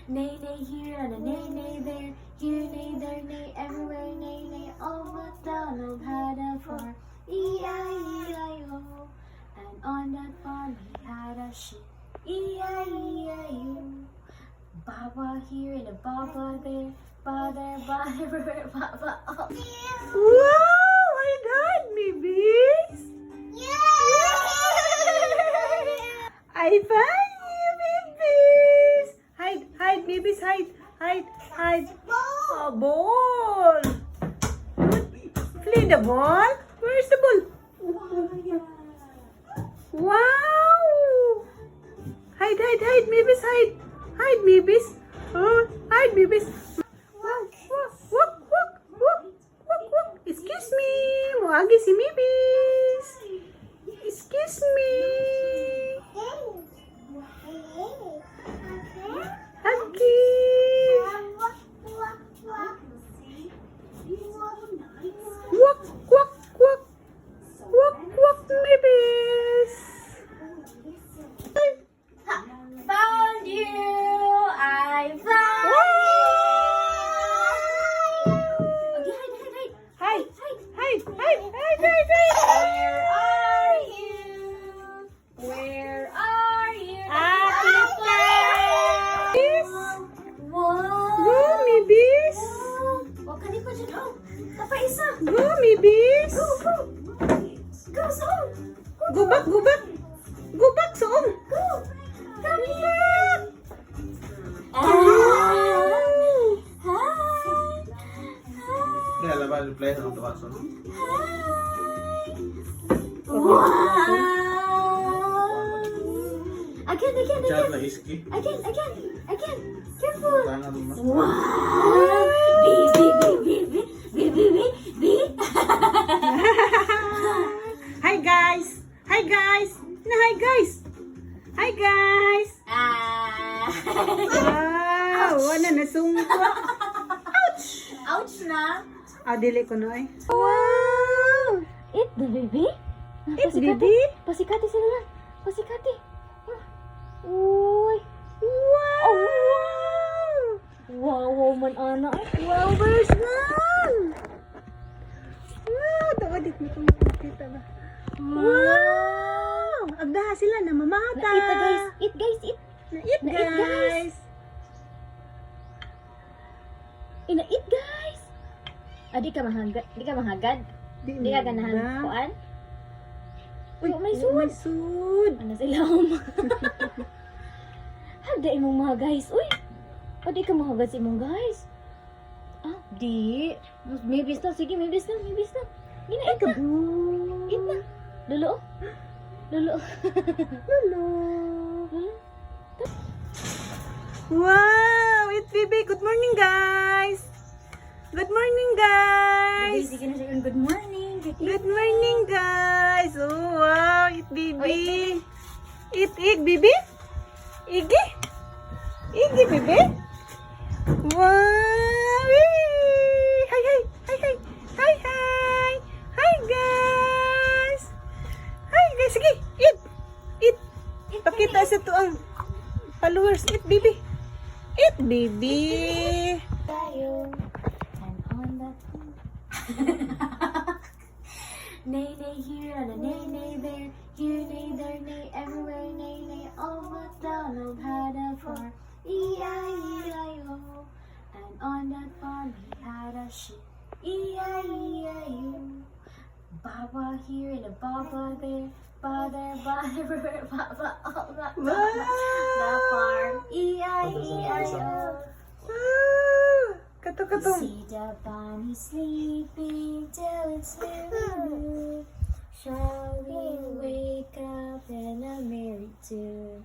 Neigh, neigh here and a neigh, neigh there. Here, neigh, there, neigh, everywhere, neigh, neigh. Old MacDonald had a farm, E-I-E-I-O. And on that farm he had a sheep, E-I-E-I-O. Baba here and a baba there. Ba there, ba everywhere, ba ba all. Wow! I got me, Bees! I found you, babies! Hide, hide, babies, hide, hide, hide. Oh, ball! Play the ball? Where's the ball? Wow! Hide, hide, hide, babies, hide. Hide, babies. Oh, hide, babies. Walk, walk, walk, walk, walk, walk, walk. Excuse me. Moagi si Mibis. Excuse me. Agi. Walk, walk, walk. Walk, walk, Mibis. Found you! I found you! Okay, hide, hide, hide. Hi, hi, hi, hi, hi, hi. Where are you? Where are you? Nakita! Bis. Wow! Go, Mibis. Oh, kani pa dyan. Oh, napay isa. Go, Mibis. Go, go. Go, Soong. Go back, go back. Go back, Soong. Go. Come Go here. back. Ah. Hi. Hi. Yeah, la play sa mga. Hi. Wow. Again, again, Chat again. na iski. Again, again, again. Careful. Tangan mo. Wow! B, B, B, B, B, B, B, B, B. Hi, guys. Hi, guys. Na, hi, guys. Hi, guys. Ah. Wow, wala na sungko. Ouch! Ouch na. Ah, dili ko na ay. Wow! Eat the baby. Eat, baby. Pasikati sila na. Pasikati. Uy. Wow! Oh, wow. Wow, man ana. Wow, where's one? Wow, tawa dit mo itong makita ba? Wow! Agdaha sila na mamata. Na-eat na, guys. Eat, guys, eat. Na-eat, Na-eat, guys. guys. Ina-eat, guys. Ah, di ka mahagad. Di ka mahagad. Di, Di ka ganahan ba? kuan. Uy, Oh, may sud. may sud. Ano sila Hagda imong mga guys. Uy. O di ka mahagad sa imong guys. Ah, di. Maybe na. Sige, maybe na. Maybe na. Gina, eat na. Kaboo. Eat na. Lolo. Oh. Lolo. Lolo. Lolo. Wow! It's baby. Good morning, guys. Good morning, guys. Sige na siya. Good morning. Good Good morning, guys. Oh, wow. Eat, baby. Eat, eat, baby. Iggy. Iggy, baby. Wow. Hey. Hi, hi. Hi, hi. Hi, hi. Hi, guys. Hi, guys. Sige. Eat. Eat. Pakita sa to ang followers. Eat, baby. Eat, baby. Tayo. And on that Neigh, neigh here and a neigh, neigh there. Here, neigh, there, neigh, everywhere, neigh, neigh. Old MacDonald had a farm, E-I-E-I-O. And on that farm he had a sheep, E-I-E-I-O. Baba here and a baba there. Ba there, ba everywhere, ba ba all that. The farm, E-I-E-I-O. Ah, kato kato. See the bunny sleeping till it's nearly noon. Shall we wake up and I'm merry too?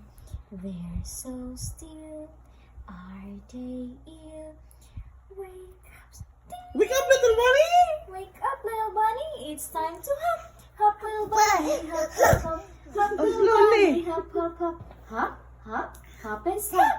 They're so still, are they ill? Wake up, Wake up, little bunny! Wake up, little bunny! It's time to hop, hop, little bunny, hop, hop, hop, hop, Oh, little slowly. bunny, hop, hop, hop, hop, hop, hop and stop.